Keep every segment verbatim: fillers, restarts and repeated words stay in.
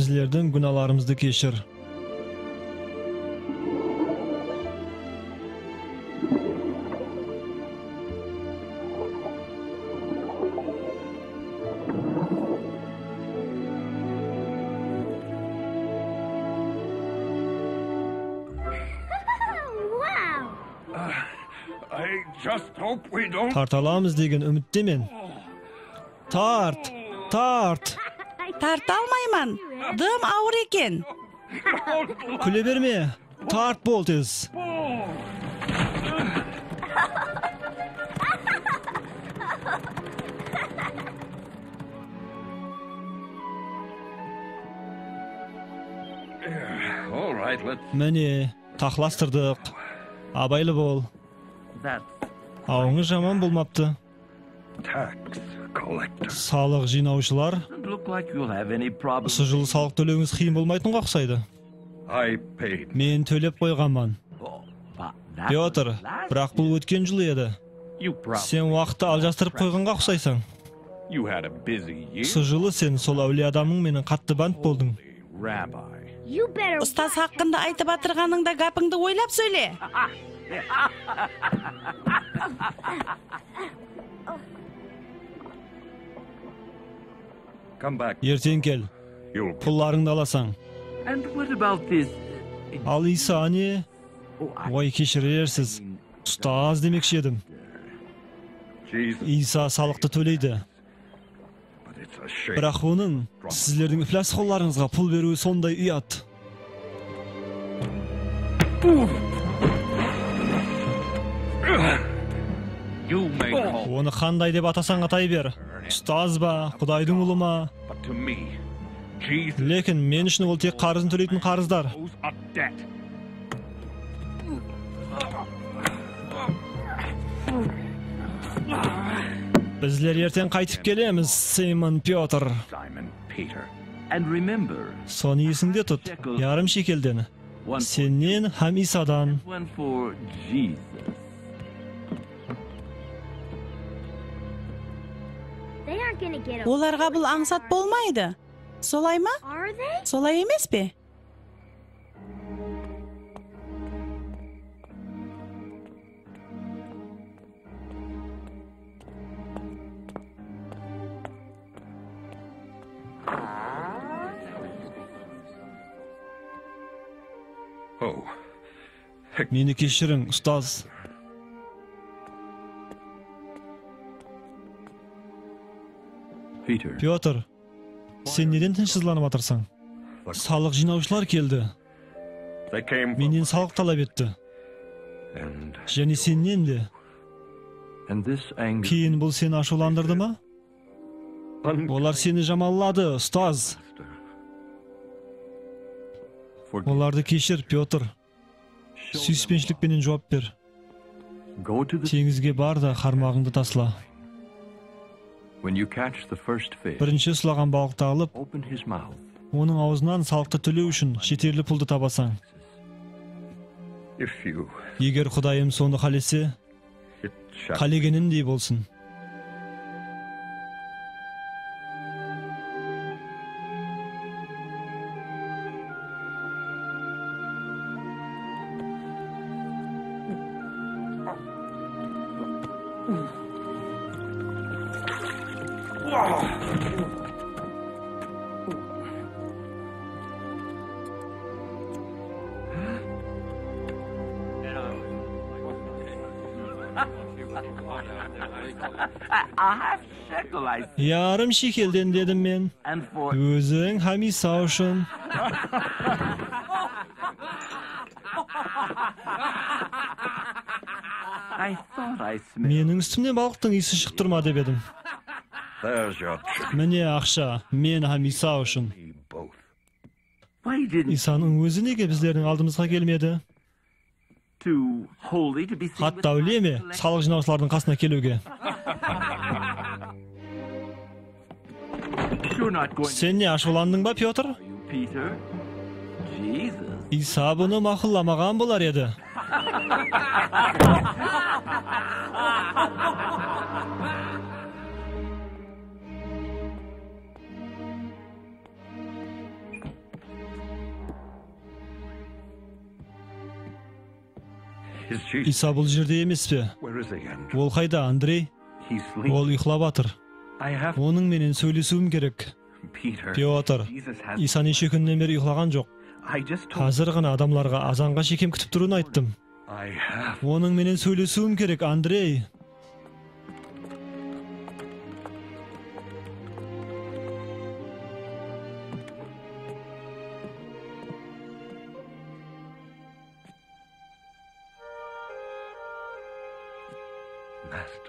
Bizlerdiń gúnalarımızdı keshir. Wow! I just hope we don't. Tarta alamız degen úmittemen. Tart, tart. Tarta almayman. Dım awır eken. Kúle berme. Tart bol tez. All right, let's. Mine, taqlastırdıq. Abaylı bol. That's. Awıńız jaman bolmaptı. Tax collector. Salıq jıynawshılar. Doesn't look like you'll have any problem. Usı jılı salıq tólewińiz qıyın bolmaytuǵınǵa uqsaydı. I paid. Men tólep qoyǵanman. Oh, but that Pyotr, was last biraq bul year. Ótken jıl edi. You probably Sen waqıttı aljastırıp qoyǵanǵa uqsaysań. You had a busy year. Usı jılı sen sol áwliye adamıń menen qattı bánt boldıń. Rabbi. You better Ustaz haqqında aytıp atırǵanıńda gápińdi oylap sóyle. Come back. Erteń kel. You'll Pullarıńdı alasań. And what about this? Al Iysa ne? Oh, I Oy, keshirirsiz. Ustaz demekshi edim. Jesus. Iysa salıqtı tóleydi. But it's a shame. Biraq onıń sizlerdiń iflas qollarıńızǵa pul beriwi sonday uyat. You may call Onı qanday dep atasań atay ber. Ustaz ba, Qudaydıń ulı ma? But to me, Jesus Lekin men ushın ol tek qarızın tóleytin qarızdar. Owes a debt. Bizler erteń qaytıp kelemiz, Simon Pyotr. Simon Peter. And remember, Sonı esińde tut, yarım shekelden. Sennen hám Iysadan. One for Jesus. They aren't gonna get a Olarǵa bul ańsat bolmaydı. Solay ma? Are they? Solay emes pe? Oh. Meni keshiriń, ustaz. Peter. Pyotr, sen neden tınıshsızlanıp atırsań? Salıq jıynawshılar keldi. They came from Mennen salıq talap etti. And Jáne sennen de. And this anger Keyin bul seni ashıwlandırdı ma? Olar seni jamanladı, ustaz. Forgive. Olardı keshir, Pyotr. Súyispenshilik penen juwap ber. Go to the Teńizge bar da, qarmaǵıńdı tasla. When you catch the first fish, Birinshi uslaǵan balıqtı alıp, open his mouth. Onıń awzınan salıqtı tólew ushın jeterli puldı tabasań. If you Eger Qudayım sonı qálese, It shall Qálegenindey bolsın. A half shekel, I Yarım shekelden dedim men. And for Óziń hám Iysa ushın. I thought I smelled Meniń ústimnen balıqtıń iyisi shıǵıp tur ma dep edim. There's your check. Mine aqsha, men hám Iysa ushın. Both. Why didn't Iysanıń ózi nege bizlerdiń aldımızǵa kelmedi? Too holy to be seen with Hatta áwliye me, tax collectors? Salıq jıynawshılardıń qasına keliwge? You're not going Sen ne, ashıwlandıń ba, Pyotr? Are you, Peter? Jesus. Iysa bunı maqullamaǵan bolar edi. Iysa bul jerde emes pe? Ol qayda, Andrey? Ol uyıqlap atır. Onıń menen sóylesiwim kerek. Pyotr, Iysa neshe kúnnen beri uyıqlaǵan joq. Házir ǵana adamlarǵa azanǵa shekem kútip turıwın ayttım. Onıń menen sóylesiwim kerek, Andrey.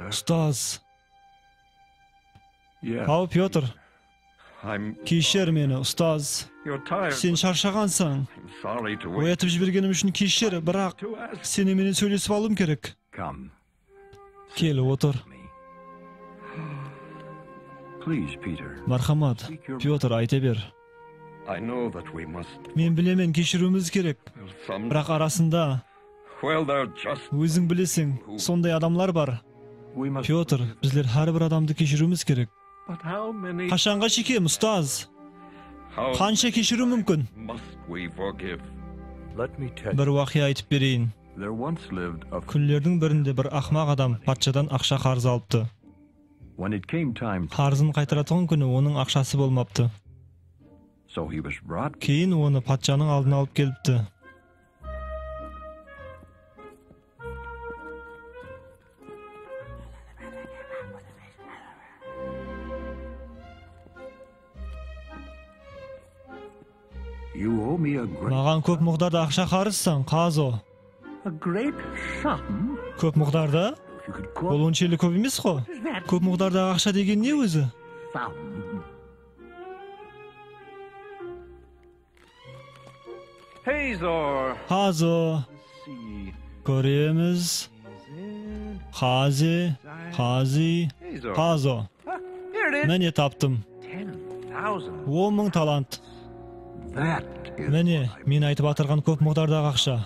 Ustaz. Aw, Pyotr. Keshir meni, ustaz. Sen sharshaǵansań. Oyatıp jibergenim ushın keshir, biraq seniń menen sóylesip alıwım kerek. Kel, otır. Márhamat, Pyotr, ayta ber. Men bilemen, keshiriwimiz kerek. Biraq arasında óziń bileseń, sonday adamlar bar. Pyotr, bizler hár bir adamdı keshiriwimiz kerek. Qashanǵa shekem, ustaz? Qansha keshiriw múmkin? Bir waqıya aytıp bereyin. Kúnlerdiń birinde bir aqmaq adam patshadan aqsha qarız alıptı. Qarızın qaytaratuǵın kúni onıń aqshası bolmaptı. Keyin onı patshanıń aldına alıp kelipti. Maǵan kóp muǵdarda aqsha qarızsań, Qazo. Kóp muǵdarda? Bul onshelli kóp emes-ǵo. Kóp muǵdardaǵı aqsha degen ne ózi? Hazo. Kóremiz. Hazi, Hazi, Hazo. Mine, taptım. On mıń talant. Mine, men aytıp atırǵan kóp muǵdardaǵı aqsha.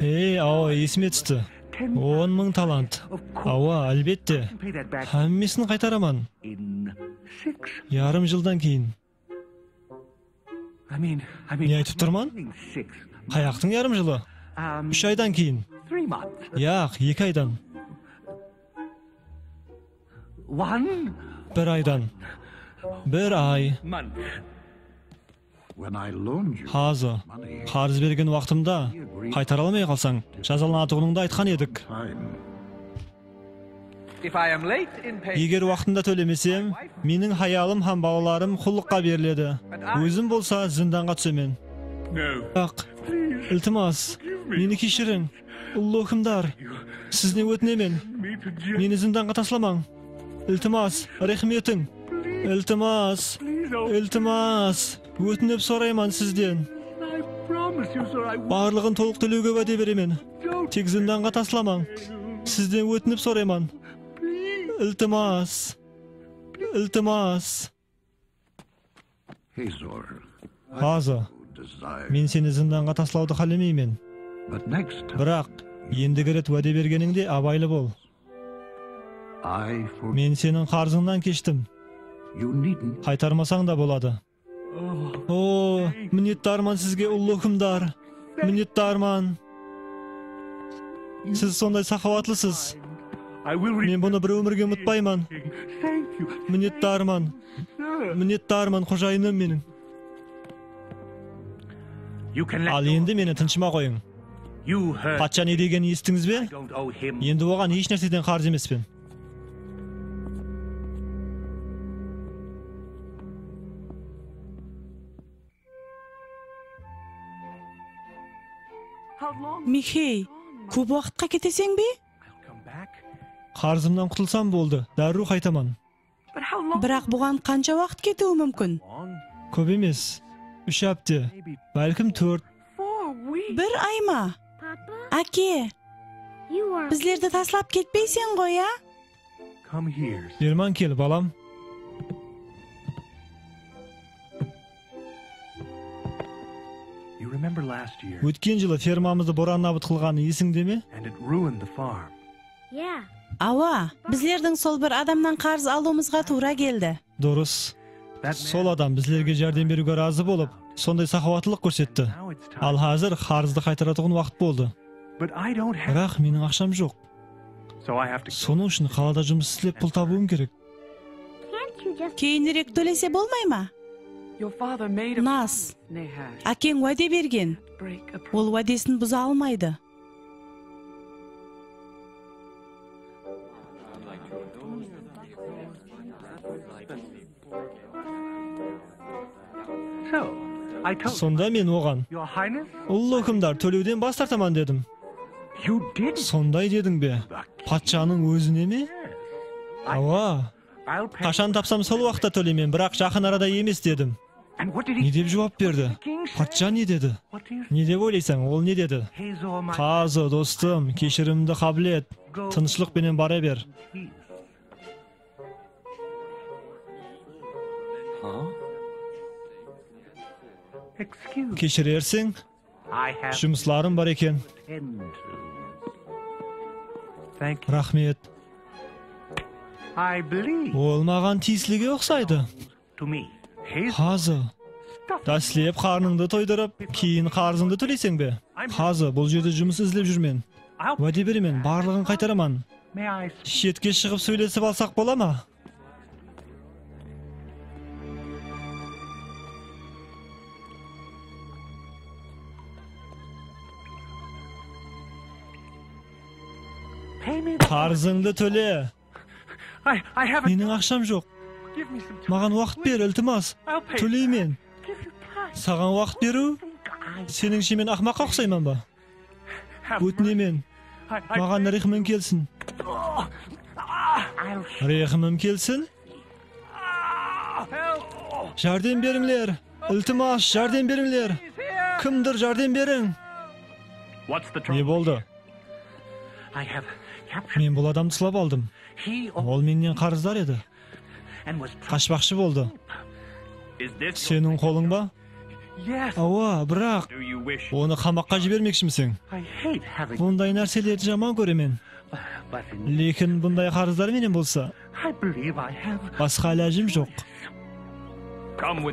Ey, awa, esime tústi. On mıń talant. Awa, álbette. Hámmesin qaytaraman. Yarım jıldan keyin. Ne aytıp turman? Qayaqtıń yarım jılı? Úsh aydan keyin. Yaq, eki aydan. Bir aydan. Bir ay. Hazo, qarız bergen waqtımda qaytara almay qalsań, jazalanatuǵınıńdı aytqan edik. Eger waqtında tólemesem, meniń hayalım hám balalarım qullıqqa beriledi. Ózim bolsa zindanǵa túsemen. Biraq, iltimas, meni keshiriń. Ullı hókimdar, sizden ótinemen. Meni zindanǵa taslamań. Iltimas, rehmetiń. Iltimas, iltimas, ótinip sorayman sizden. Barlıǵın tolıq tólewge wáde beremen. Tek zindanǵa taslamań. Sizden ótinip sorayman. Iltimas. Iltimas. Hazo, men seni zindanǵa taslawdı qálemeymen. Biraq, endigi ret wáde bergenińde abaylı bol. Men seniń qarızıńnan keshtim. Qaytarmasań da boladı. O, minnetdarman sizge, ullı húkimdar. Minnetdarman. Siz sonday saqawatlısız. Men bunı bir ómirge umıtpayman. Minnetdarman. Minnetdarman, xojayınım meniń. Al, endi meni tınıshıma qoyıń. Patsha ne degenin esittińiz be? Endi oǵan hesh nárseden qarız emespen. Mixey, kóp waqıtqa keteseń be? Qarızımnan qutılsam boldı, dárriw qaytaman. Biraq buǵan qansha waqıt ketiwi múmkin? Kóp emes. Úsh hápte, bálkim tórt. Bir ay ma? Áke, bizlerdi taslap ketpeyseń ǵoy, á? Berman kel, balam. Ótken jılı fermamızdı boran nabıt qılǵanı esińde me? Awa, bizlerdiń sol bir adamnan qarız alıwımızǵa tuwra keldi. Durıs. Sol adam bizlerge járdem beriwge razı bolıp, sonday saqawatlılıq kórsetti. Al házir qarızdı qaytaratuǵın waqıt boldı. Biraq meniń aqsham joq. Sonıń ushın qalada jumıs islep pul tabıwım kerek. Keyinirek tólese bolmay ma? Nas. Ákeń wáde bergen. Ol wádesin buza almaydı. Sonda men oǵan, "Ullı húkimdar, tólewden bas tartaman," dedim. "Sonday dediń be? Patshanıń ózine me?" "Awa. Qashan tapsam, sol waqıtta tóleymen, biraq jaqın arada emes," dedim. Ne dep juwap berdi? Patsha ne dedi? Ne dep oylaysań, ol ne dedi? "Hazo, dostım, keshirimdi qabıl et. Tınıshlıq penen bara ber." Keshirerseń, jumıslarım bar eken. Raxmet. Ol maǵan tiyislige uqsaydı. Hazo, dáslep qarnıńdı toydırıp, keyin qarızıńdı tóleyseń be? Hazo, bul jerde jumıs izlep júrmen. Wáde beremen, barlıǵın qaytaraman. Shetke shıǵıp sóylesip alsaq bola ma? Qarızıńdı tóle. Meniń aqsham joq. Maǵan waqıt ber, iltimas. Tóleymen. Saǵan waqıt beriw? Senińshe men aqmaqqa uqsayman ba? Ótinemen. Maǵan rehimiń kelsin. Rehimim kelsin? Járdem berińler! Iltimas, járdem berińler! Kimdur, járdem beriń! Ne boldı? Men bul adamdı uslap aldım. Ol mennen qarızdar edi. Qashpaqshı boldı. Seniń qolıń ba? Awa, biraq onı qamaqqa jibermekshimiseń? Bunday nárselerdi jaman kóremen. Lekin bunday qarızdar menen bolsa, basqa ilajım joq.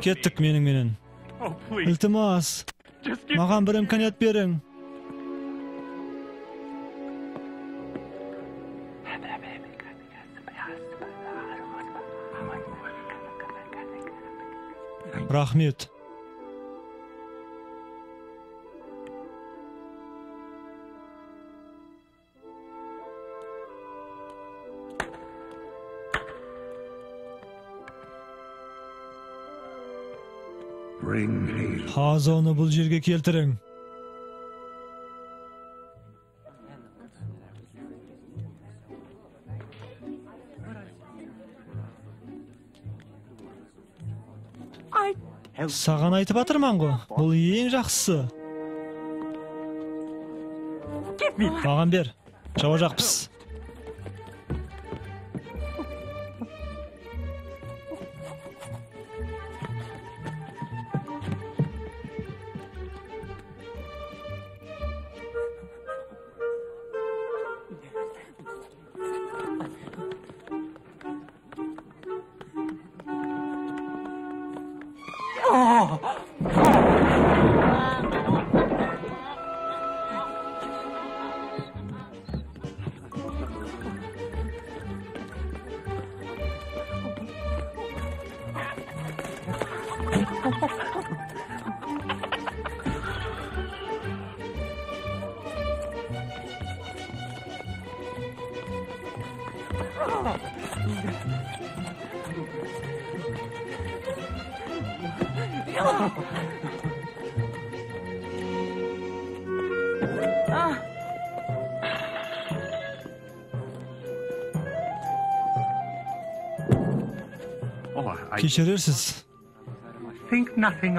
Kettik meniń menen. Iltimas, maǵan bir imkaniyat beriń. Raxmet. Hazonı bul jerge keltiriń. Saǵan aytıp atırman ǵo, bul eń jaqsısı. Maǵan ber, jawajaqpız. Keshirersiz.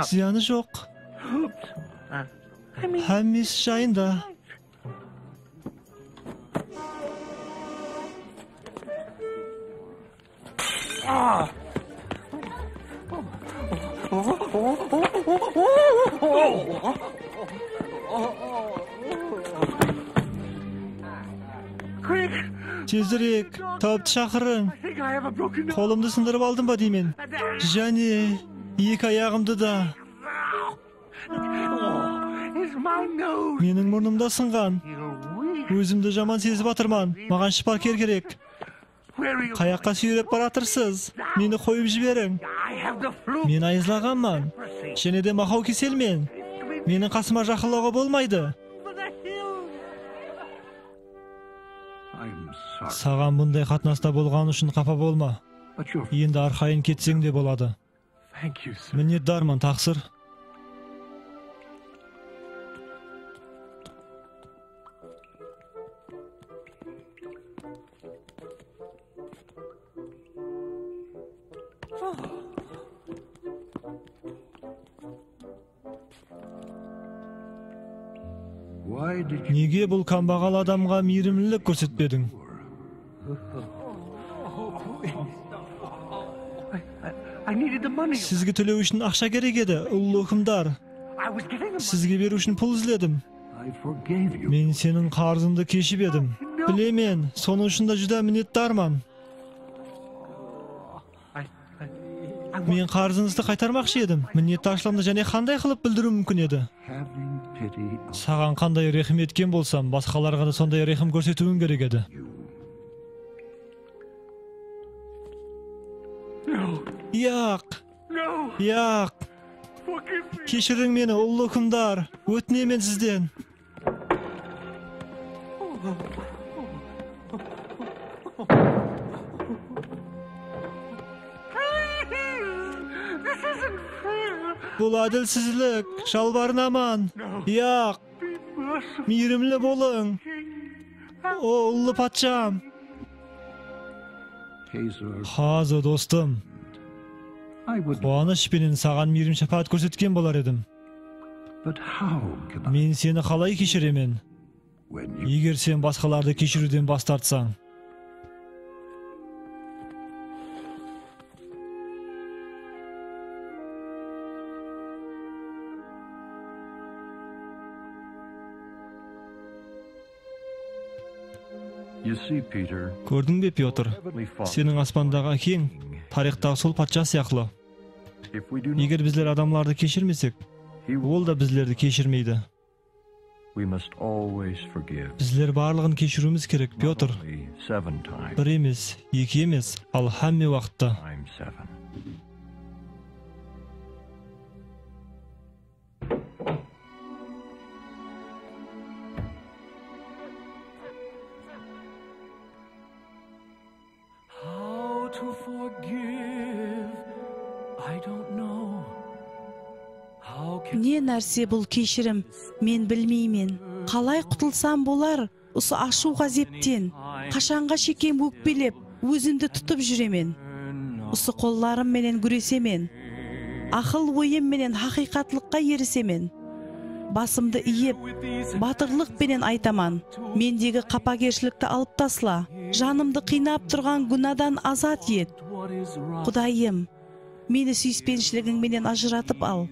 Ziyanı joq. Hámmesi jayında. Tezirek, tabıptı shaqırıń. Qolımdı sındırıp aldım ba deymen. Jáne eki ayaǵımdı da. Meniń murnım da sınǵan. Ózimdi jaman sezip atırman. Maǵan shıpaker kerek. Qayaqqa súyrep baratırsız? Meni qoyıp jiberiń. Men ayızlaǵanman. Jáne de maqaw keselmen. Meniń qasıma jaqınlawǵa bolmaydı. Saǵan bunday qatnasta bolǵanı ushın qapa bolma. Endi arqayın ketseń de boladı. Minnetdarman, taqsır. Nege bul kámbaǵal adamǵa miyrimlilik kórsetpediń? Sizge tólew ushın aqsha kerek edi, ullı húkimdar. Sizge beriw ushın pul izledim. Men seniń qarızıńdı keship edim. Bilemen, sonıń ushın da júdá minnetdarman. Men qarızıńızdı qaytarmaqshı edim. Minnetdarshılıǵımdı jáne qanday qılıp bildiriw múmkin edi? Saǵan qanday rehim etken bolsam, basqalarǵa da sonday rehim kórsetiwiń kerek edi. Yaq! Yaq! Keshiriń meni, ullı húkimdar! Ótinemen sizden! Bul ádilsizlik, jalbarınaman. Yaq. Miyrimli bolıń. O, ullı patsham. Hazo, dostım. Quwanısh penen saǵan miyrim-shápáát kórsetken bolar edim. Men seni qalay keshiremen? Eger sen basqalardı keshiriwden bas tartsań. Kórdiń be, Pyotr? Seniń aspandaǵı ákeń tariyxtaǵı sol patsha sıyaqlı. Eger bizler adamlardı keshirmesek, ol da bizlerdi keshirmeydi. Bizler barlıǵın keshiriwimiz kerek, Pyotr. Bir emes, eki emes, al hámme waqıtta. How to forgive, I don't know. How can Ne nárse bul keshirim, men bilmeymen. Qalay qutılsam bolar usı ashıw ǵázepten? Qashanǵa shekem ókpelep, ózimdi tutıp júremen? Usı qollarım menen gúresemen. Aqıl-oyım menen haqıyqatlıqqa erisemen. Basımdı iyip, batırlıq penen aytaman, mendegi qapagershilikti alıp tasla, janımdı qıynap turǵan gúnadan azat et. Qudayım, meni súyispenshiligin menen ajıratıp al.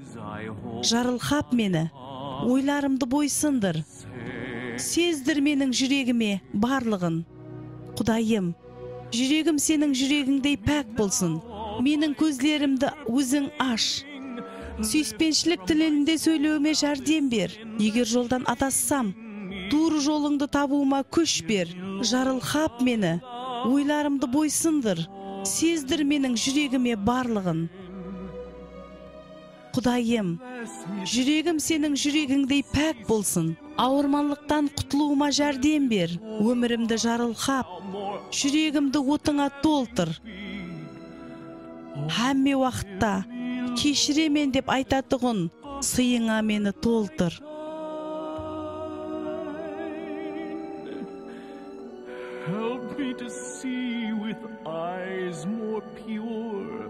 Jarılqap meni, oylarımdı boysındır. Sezdir meniń júregime barlıǵın. Qudayım, júregim seniń júregińdey pák bolsın. Meniń kózlerimdi óziń ash. Súyispenshilik tilinde sóylewime járdem ber. Eger joldan adassam, tuwrı jolıńdı tabıwıma kúsh ber. Jarılqap meni, oylarımdı boysındır. Sezdir meniń júregime barlıǵın. Qudayım, júregim seniń júregińdey pák bolsın. Awırmanlıqtan qutılıwıma járdem ber. Ómirimdi jarılqap, júregimdi otıńa toltır. Hámme waqıtta keshiremen dep aytatuǵın sıyıńa meni toltır. Help me to see with eyes more pure.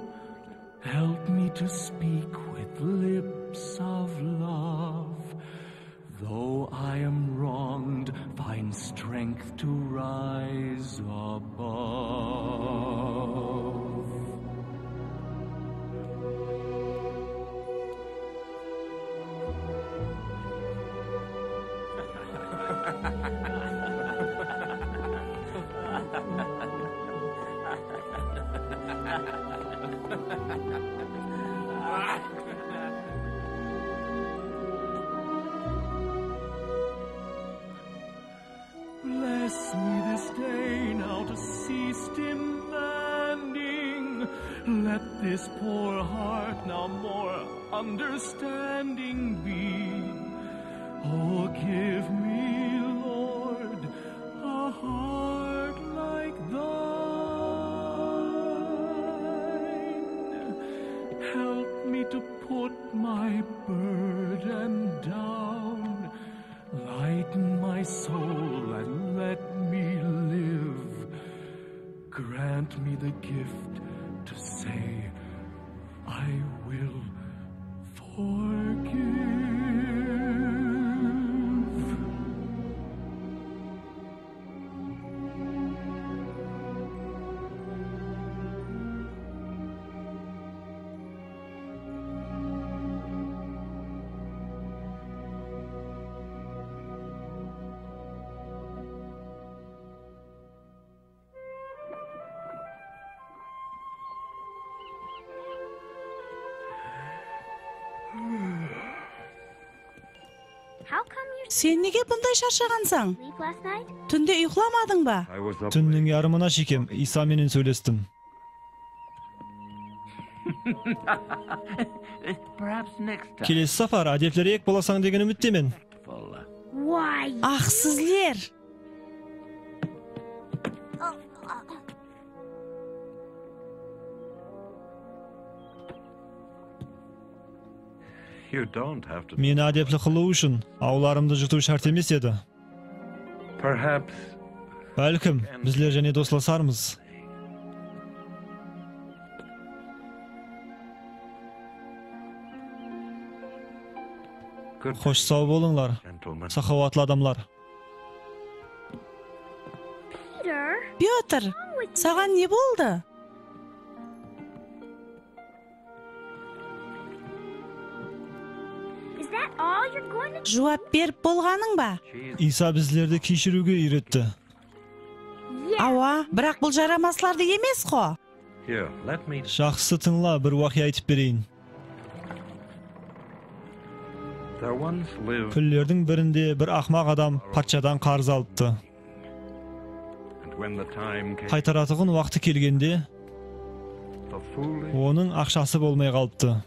Help me to speak with lips of love. Though I am wronged, find strength to rise above. This poor heart now more understanding be. Oh, give me, Lord, a heart like thine. Help me to put my burden down. Lighten my soul and let me live. Grant me the gift to say, "I will forgive." Sen nege bunday sharshaǵansań? Túnde uyıqlamadıń ba? Túnniń yarımına shekem Iysa menen sóylestim. Kelesi sapar ádeplerek bolasań degen úmittemen. Ax, sizler! Meni ádepli qılıw ushın awlarımdı jutıw shárt emes edi. Bálkim, bizler jáne doslasarmız. Xosh, saw bolıńlar, saxawatlı adamlar. Pyotr, saǵan ne boldı? Juwap berip bolǵanıń ba? Iysa bizlerdi keshiriwge úyretti. Awa, biraq bul jaramaslardı emes-ǵo. Jaqsı, tıńla, bir waqıya aytıp bereyin. Kúnlerdiń birinde bir aqmaq adam patshadan qarız alıptı. Qaytaratuǵın waqtı kelgende, onıń aqshası bolmay qalıptı.